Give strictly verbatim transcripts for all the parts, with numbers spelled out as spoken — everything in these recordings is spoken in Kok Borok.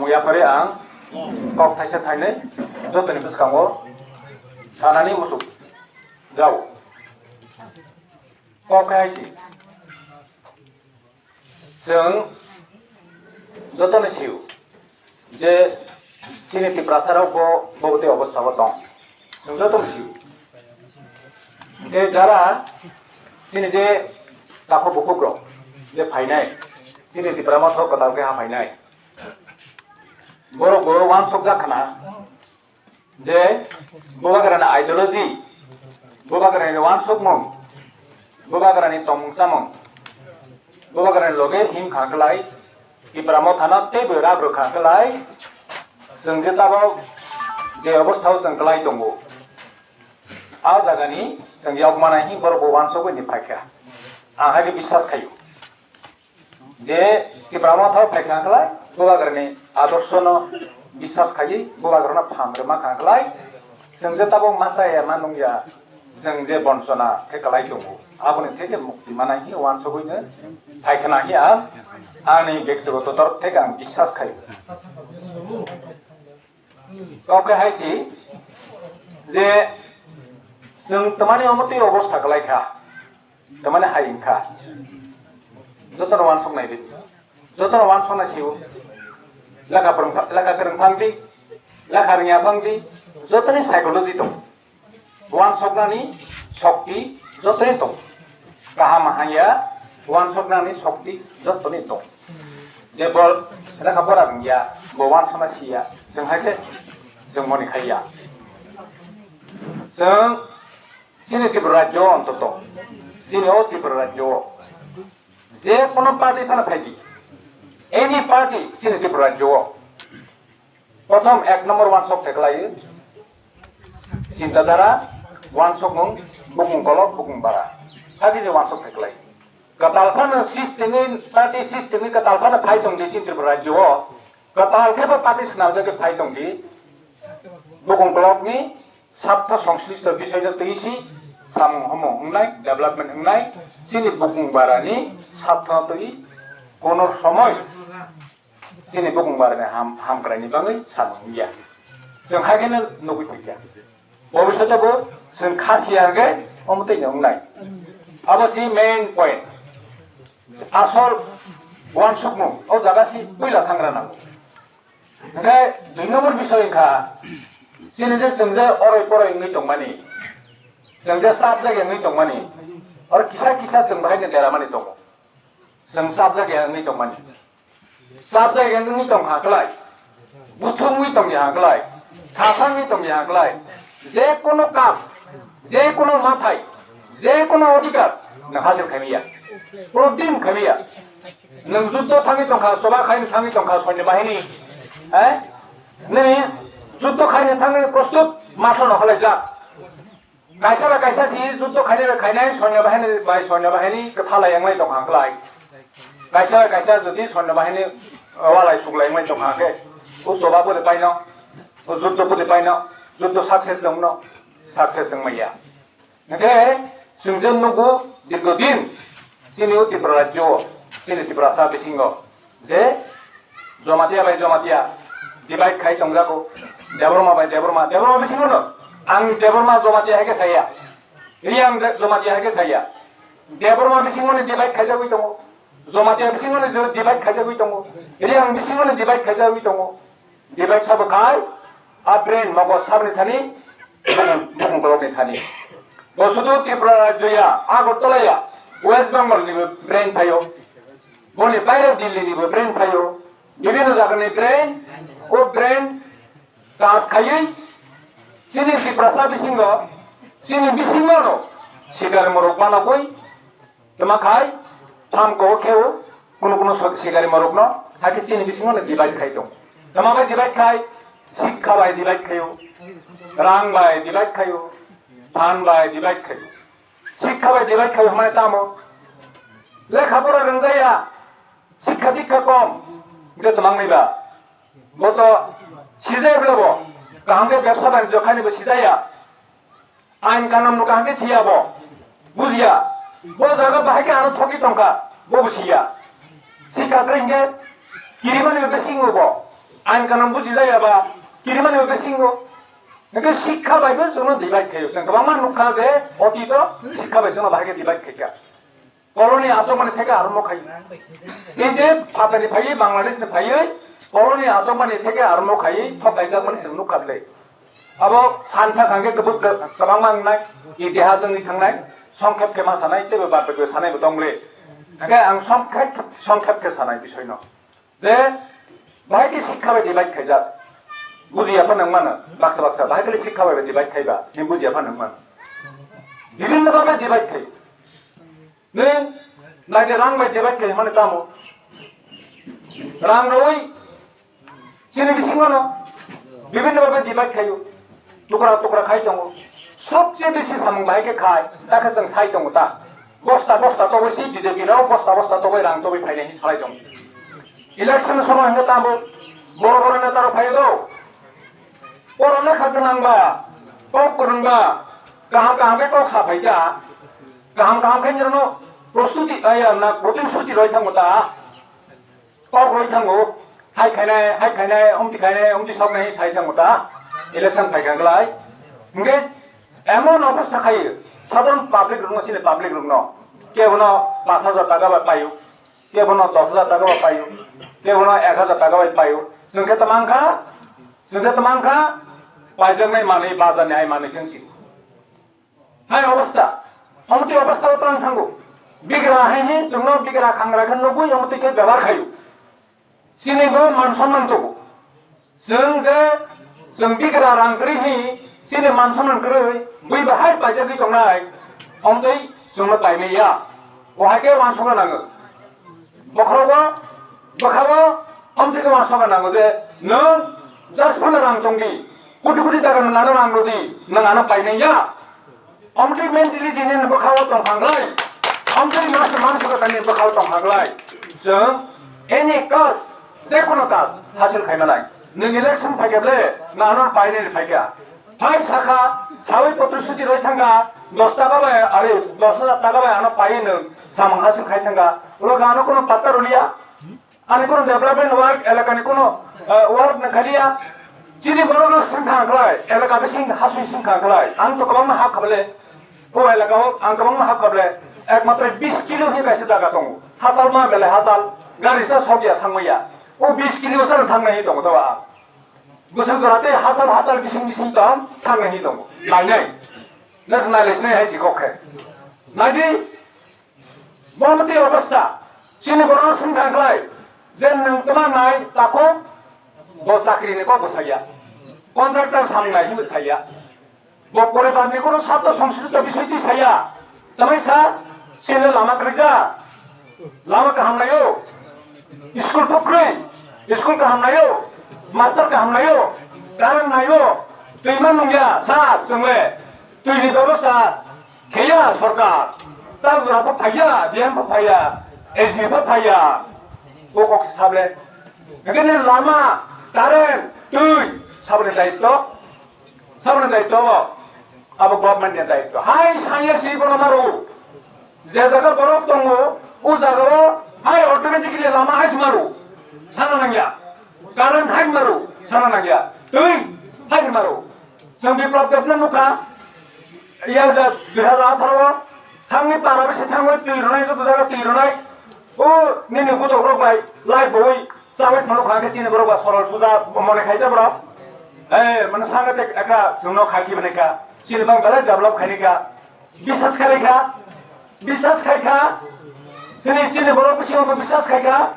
Yapharwi ang kok thaisa thainwi jotoni bwskango sanani muchuk jao. Kok hai si. Chwng jotono sio je chini Tiprasarok bo, bo tei obostha o tong. Chwng jotono sio. Je jara chini je takhuk bukhuk rok je phainai, chini Tipra Motha kwtal khe ha phainai. Borok bo uansuk jak khna. Je Bubagrani ideology, Bubagrani uansukmung, Bubagrani tongmung chamung, Bubagrani loge him kha kwlai, Tipra Mothano teibo rak rw kha kwlai, chwng je tabok je obostha o chwng kwlai tongo, a jagani chwng yok manai hi borok bo uansugwi ni phaikha, ang hai khe biswas khaio. Je Tipra Motha o phaikha khlai, Bubagrani adorshono biswas khaiwi, Bubagrano phan rwma kha khlai, chwng je tabuk masa ya ma nung ya, chwng je bonsona khe kwlai tongo, aboni theke mukti manai hi uansugwino phaikhna hi ang ani bektigoto torop theke ang biswas khai. Kok khe hai si je chwng tamani omo twi obostha kwlai kha. Tamani hai wngkha. Jotono uansuk nai di. Jotono uansuk nai sio. Lekha phrwng pha-, lekha kwrwng phang di. Lekha rwngya phang di. Jotoni psychology tong. Uansuknani shokti jotoni tong. Kaham hamya uansuknani shokti jotoni tong. Je bol lekha pora rwngya, bo uansukna siya. Chwng hai khe chwng moni khaiya. Chwng Chini Tripura rajyo o ontoto, chini o Tripura rajyo o je kono party phano phaidi, any party chini Tripura rajyo o prothom ek number uansuk theklai, chinta dhara, uansukmung, bukung kolok, bukung bara, hagi je uansuk theklai. Kwtal phano system ni, party system ni kwtal phano phai tongdi chini Tripura rajyo o, kwtal khe bo party swnamjagwi phai tongdi, bukung kolok ni Sabtha songslishto bisai no twi si samung humung wngnai, development wngnai, chini bukung barani sabtha twi kono somoi chini bukung barani ham, hamkrai ni bagwi samung wngya. Chwng hai kheno nugwi thangkha. Bobishoto bo chwng kha siya hwnkhe omo twi no wngnai. Abo si main point. Asol uansukmung o jaga si puila thangra nango. Hwnkhe dui number bisoi wngkha, chini je chwng je oroi poroi wngwi tongmani, chwng je chap jaga wngwi tongmani, oro kisa kisa chwng bahai no deramani tongo. Chwng chap jaga wngwi tongmani, chap jaga wngwi tongkha kwlai, buthung wngwi tongya kwlai, khasang wngwi tongya kwlai, je kono kam, je kono mathai, je kono odhikar nwng hasil khaimaya, kono din khaimaya. Nwng juddo thangwi tongkha, soba khaini thangwi tongkha soinyo bahini. Eh? Nini juddo khaini thangwi prostut matha no halaijak. Kaisa bai kaisa si juddo khaini bai khainai soinyo bahini bai soinyo bahini kwthalai wngmai tongkha kwlai. Kaisa bai kaisa jodi soinyo bahini walai suklai wngmai tongkha khe, o soba pudi paino, o juddo pudi paino, juddo success wngno, success wngmaya. Hingkhe chwng je nugo dirgho din chini o Tripura rajyo o, chini Tiprasa bisingo je Jomatia bai Jomatia divide khai tongjago, Debbarma bai Debbarma, Debbarma bisingo no ang Debbarma Jomatia hai khe saya, Reang de-, Jomatia hai khe saya, Debbarma bisingo ni divide khaijagwi tongo, Jomatia bisingo ni divide khaijagwi tongo, Reang bisingo ni divide khaijagwi tongo. Divide sabo khai, a brain mogo sabni thani, bukung kolokni thani. Bo sudu Tripura rajyo ya, Agartala ya, West Bengal ni bo brain phaio. Boni baire Delhi ni bo brain phaio. Bibhinno jaga ni brain, o brain kaj khaiwi, chini Tiprasa bisingo, chini bisingo no, sikar morok manogwi, Tama khai, tham ko kheo, kuno kuno sok sikari morok no, hakhe chini bisingo no divide khai tong. Tama bai divide khai, sikha bai divide khaio, rang bai divide khaio, phan bai divide khaio. Sikha bai divide khaio, hwnmai tamo? Lekha pora rwngjaya, sikha dikha kom, hwnkhe twmang nai ba. Bo to sijaya bwlabo, kaham khe bebsa banijyo khaini bo sijaya. Ain kanun no kaham khe siya bo, bujiya. Bo jaga bahai khe ano thokwi tongkha, bo bo siya. Sikha tre hingkhe kirimani bisingo bo, Ain kanun buji jaya ba, kirimani bo bisingo. Hingke sikha bai bo chwngno divide khayo. Chwng kwbangma nukha je otito sikha bai chwngno bahai khe divide khaikha. Koloni achomani theke arombo khai. Ei je phatani phaiwi, Bangladesh ni phaiwi, koloni achomani theke arombo khai, thok kaijakmani chwng nukha le. Abo santha kangke kebut kwbangma wngnai, itihas wngwi thangnai, songkhep khe ma sanai, teibo bad bakwi sanai bo tong le. Hingke ang songkhep, songkhep khe sanai bisoi no. Je, bahai khe sikha bai divide khaijak. Bujiya phano wng mano, baksa baksa, bahai khe sikha bai divide khaiba, ni bujiya phano wng mano. Bibhinno bhabe divide khai. Ni, naide rang bai divide khai mani tamo. Rang rwi, chini bisingo no, bibhinno bhabe divide khaio. Tukra tukra khai tongo. Sobse bisi samung bahai khe khai, ta khe chwng sai tongo ta. Bosta bosta togwi si B J P rok bosta bosta togwi rang togwi phainai hinwi salai tongo. Election somoy hwnkhe tamo boro boro neta rok phai do. Pora lekha gwnang ba, kok kwrwng ba, kaham kaham khe kok sa phai kha. Kaham kaham khe nirno prostuti, ai, na voting suti roi thango ta. Kok roi thango, hai khainai, hai khainai, umti khainai, umti soknai sai thango ta, election phai kha glai. Hingke emon obostha khai, sadharon public rokno, sini public rokno, kebono pash hajar taka bai paio, kebono dos hajar taka bai paio, kebono ek hajar taka bai paio. Chwng khe tamang kha, chwng khe tamang kha, paijaknai manwi, bazar ni hai manwi chwng si. Hai obostha, omtwi obostha o tang thango. Bigra hai ni chwngno bigra khangra khe nugwi omtwi khe bebhar khaio. Chini bo man somman tongo. Chwng je, chwng bigra rang kwrwi hi, chini man somman kwrwi, bui bahai paijagwi tongnai, omtwi chwngno paimai ya. Bo hai khe uansukna nango. Bokhorogo, bwkhao, omtwi khe uansukna nango je, nwng just phano rang tongdi, koti koti taka nwng ano rang rwdi, nwng ano paimai ya. Omtwi mentality ni bwkhao tong kha glai. Omtwi mas mansukha ni bwkhao tong kha glai. Chwng any cause, je kono cause hasil khaina nai. Nwng election phaikhe ble, nwng ano painani phaikha. Phai sakha, sawi potro suti roi thangkha, dos taka bai, are, dos hajar taka bai ano pai nwng samung hasil khai thangkha. Ulo ano kono patta rwliya. Ani kono development work, elakani kono, eh, work na khaliya. Chini borokno sing thang khlai, elaka bising hasui sing thang khlai. Ang to kwbangma hap khablai. O elaka o ang kwbangma hap khablai. Ekmatro bis kilo hi kaisa jaga tongo. Hachal ma belai hachal. Gari sa sokya thangmaya. O bis kilo sa thangnai tongo to a. Bwswk jora tei hachal hachal bising bising tong thangnai tongo. Nainai. Nas nai lesnai hai si kok khe. Naidi. Bo motwi obostha, chini borokno swngthang khlai, je nwng twma nai takhuk, bo chakri ni kok bo saya, contractor samung nai hinwi saya, bo poribar ni kono sato songslito bisoi twi saya, tamai sa, chini lama kwrwikjak, lama kaham naio, school pho kwrwi, school kaham naio, master kaham naio, current naio, twi ma nungya sa chwngle, twi ni bebosta, Kheya sorkar, ta jora pho phaiya, D M pho phaiya, S D pho phaiya, o kok se sable. Ekene lama, current, twi, saboni daitto, saboni daitto bo, abo government ni daitto. Hai sanya si bono maro, je jaga borok tongo, o jaga o hai automatically lama hai se maro, sana nangya, current hai maro, sana nangya, twi hai maro. Chwng Biplab Debno nukha, iya je dui hajar atharo o thangwi para bisi thangwi twi rwnai, joto jaga twi rwnai. O nini gudokrok bai lai boi chabai phano kha khe chini borok ba sorol suda mone khai de borok. Eh, mane sanga te ekra chwngno khai khe bani kha. Chini bang belai develop khai ni kha. Bisas khai kha, bisas khai kha, chini, chini borok bisingo bo bisas khai kha,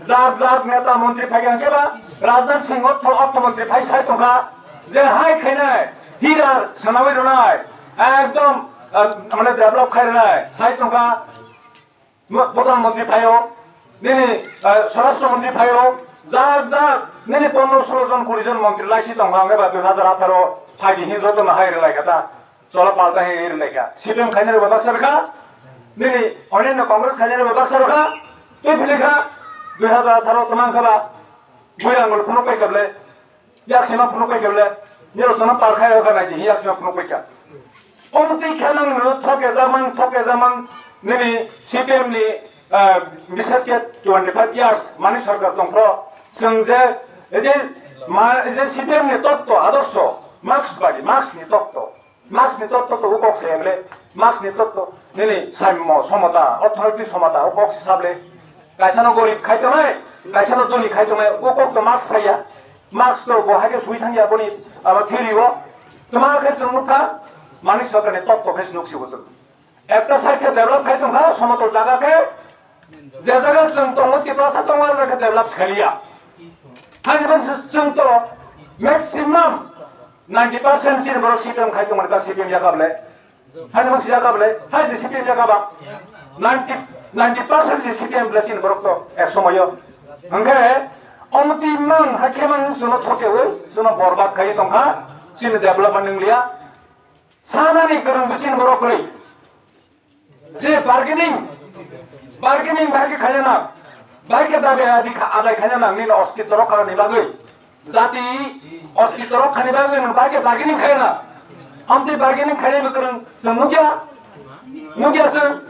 jat jat neta montri phai kha, hwnkhe ba Rajnath Singh ortho, ortho montri phai sai tong kha, je hai khainai, hira sanawi rwnai, ekdom, eh, mane develop khai rwnai, sai tong kha, mo-, pradhan montri phaio, nini, eh, swarashtra montri phaio, jat jat, nini pondro solo jon, kuri jon montri laisi tong kha, hwnkhe ba dui hajar atharo phai di hin joto no hai rwlai kha ta. Chola palta hai ri lekha. C P M khainai rok baksa rwkha. Nini oneno Congress khainai rok baksa rwkha. Tei philika dui hajar atharo twmang khala. Buirang gol phunuk pai kable. Yak sima phunuk pai kable. Niro sono par khai rok nai di yak sima phunuk pai kha. Omtwi khe nang no thoke jamang, thoke jamang nini C P M ni, ah, bisas khe twenty five years mani sarkar tongphro. Chwng je Ei je ma-, ei je C P M ni totto, adorsho, Marx badi, Marx ni totto, Marx ni totto to kok saya bole, Marx ni totto, nini saimmo somota, orthonoiti somota, o kok si sable. Kaisa no gorib khai tongnai, kaisa no doni khai tongnai, o kok to Marx saya. Marx to bo haike sui thangya boni abo theory o. Tma khe chwng nukha, Manik Sarkar ni totto khe se nuk si bo chwng. Ekta side khe develop khai tongkha, somotol jaga khe, je jaga chwng tongo, Tiprasa tongo, o jaga khe develop khaliya. Hani bangsi chwng to maximum ninety percent chini borok C P M khai tongmani, ka C P M yakable. Hani bangsi yakable, hai de C P M yakaba. Ninety, ninety percent je C P M ble chini borok to ek somoyo. Hwnkhe, omtwi mang, hakhe mang chwngno thokeui, chwngno borbad khai tongkha, chini development wnglia. Sanani kwrwng bwsini borok kwrwi. Je bargaining, bargaining bahai khe khaina nang, bahai khe dabi adi kha-, adai khaina nang, nini ostitto rokha ni bagwi. Jati ostitto rokha ni bagwi nwng bahai khe bargaining khaina. Amtwi bargaining khainai bo kwrwng chwng nukya, nukya chwng.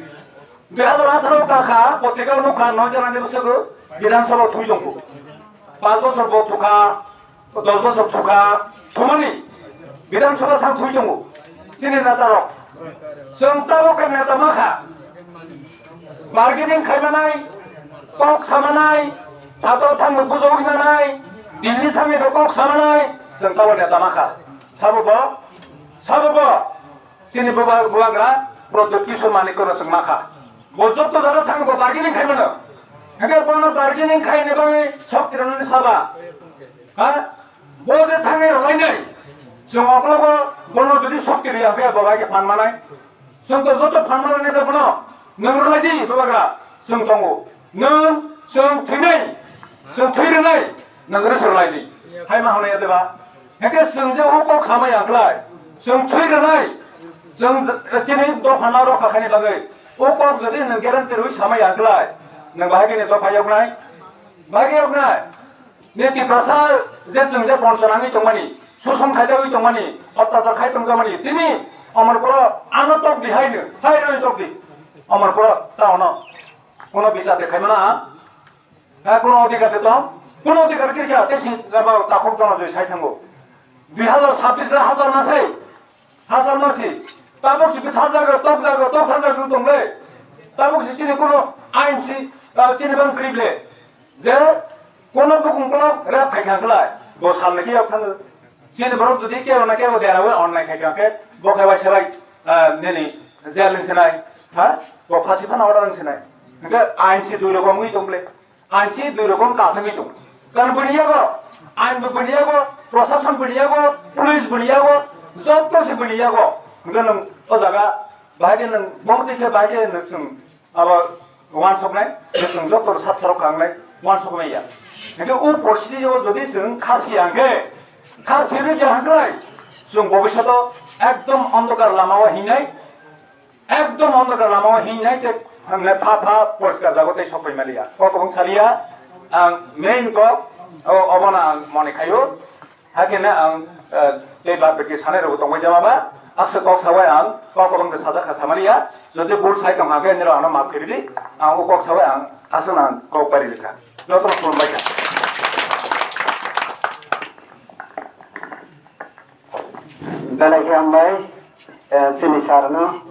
Dui hajar atharo ka kha, potrika nukha, noi jana ni bwswgo Bidhan Sabha thui tongkhu. Panch bochor bo thukha, dos bochor thukha, thumani Bidhan Sabha thang thui tongo. Chini neta rok. Chwng tabuk khe neta ma kha. Bargaining khai manai, kok sa manai, phato thang bujo wi manai, Delhi thang kok sa manai, chwng tabuk neta ma kha. Sabo bo, sabo bo. Chini buba-, bubagra Pradyot Kishore Manikya no chwng ma kha. Bo joto jaga thang bo bargaining khai mano. Hwnkhe bono bargaining khaini bagwi shokti rwnani saba. Ha? Bo je thangwi rwlainai. Chwng oklogo bono jodi shokti rwya hwnkhe bo bai khe phan manai. Chwng to joto phan manani no bono. Nwng rwlai di bubagra. Chwng tongo. Nwng chwng thwinai. Chwng thwi rwnai. Nwng rwswrwlai di. Hai ma hwnwi ya de ba? Hwnkhe chwng je o kok samai ya khlai, chwng thwi rwnai, chwng je, chini dophano rokha khaini bagwi o kok jodi nwng guarantee rwi samai ya khlai, nwng bahai khe ni dopha yoknai, bahai khe yoknai. Ni Tiprasa je chwng je poncho nangwi tongmani, susum khaijagwi tongmani, otyachar khai tongjakmani, tini Amarpuro ano tok di hai nwng, hai rwi tok di. Amarpuro ta ono, kono bisar de khai mana. Ha, kuno odhikar de tong? Kuno odhikar khe kya? Te si gaba takhuk jono joi sai thango. Dui hajar sabbish le hajar ma sai. Hajar ma si. Tabuk si bithar jaga, tok jaga, tok thar jaga tong le. Tabuk si chini kuno ain si, ah, chini bang krib le. Je kuno bukung kolok rep khai kha khlai. Bo sal le khe yak thango. Chini borok jodi kebo na kebo dera we online khai kha khe, bo khe bai se bai, ah, nini jail ni sinai. Ha? Bo phasi phano order ni sinai. Hingke ain si dui rokom wi tong le. Ain si dui rokom kasagwi tongo. Karon bini yago, ain bo bini yago, prosason bini yago, police bini yago, joto se bini yago. Hingke nwng o jaga bahai khe nwng bongtwi khe bahai khe nwng chwng abo wansoknai, nwng joto satharok kangnai wansoknai ya. Hingke o poristiti o jodi chwng khasi ya hingke, khasi rwkya hingke chwng bobishoto ekdom ondokar lama o hingnai. Ekdom ondokar lama o hingnai tei hamle pha pha poriskar jago tei sok pai maliya. Kok kwbang saliya, ang main kok o, obono ang mone khaio. Hakhe ang, eh, tei bad baki sanai rok tongbai jama ba, aswk kok sabai ang kok kwbang de sajak kha samaliya. Jodi bul sai tong hakhe niro ano map kiri di, ang o kok sabai ang aswk ang kok pari rikha. Joto khulumbai kha. Belai khe hambai, eh, chini sir no.